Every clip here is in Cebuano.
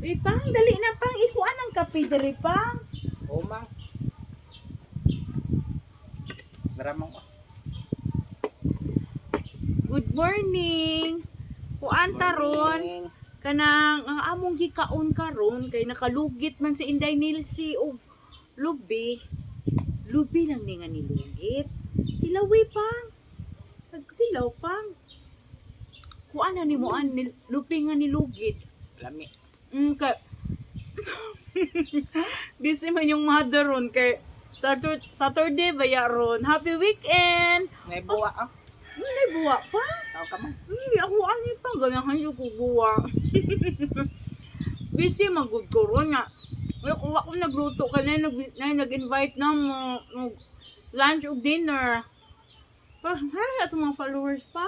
Uy, pang, dali na pang, ikuan ang kape diri pang. O mang. Naramang ko. Good morning. Kuan taron kanang ang among gikaon karon kay nakalugit man si Inday Nilsi og lubi. Lubi lang ni nga nilugit. Tilawi pang. Nagtilaw pang. Kuan na nimo an lubi nga nilugit. Lami. Kay busy man yung mother ron kay Saturday, Saturday ba ya ron. Happy weekend. Naibuwa ah. Hindi buwa pa. Tao ka man. Hindi ako ani pa ganahan yung kubuwa. Busy magud ko ron nga. Wala ko ako nagluto ka na nag na, nag-invite na mo mo lunch ug dinner. Pa, hi ato mga followers pa.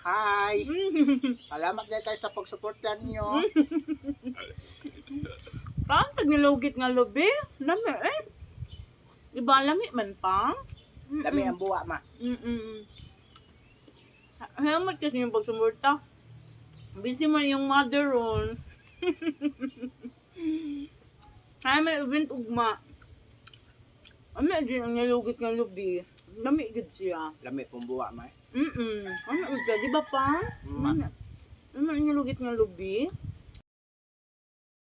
Hi. Salamat din kayo sa pagsuporta ninyo. Pang tag nilugit nga lubi. Lami eh. Diba lami man pang? Lami ang buwa ma. Helmet kasi yung pagsumurta. Busy man yung mother ron. Ay, may event ugma. Ami din ang nalugit nga lubi. Lami gid siya. Lami pong buwa ma. Ano siya, di ba pa? Ma. Ano ang nalugit nga lubi?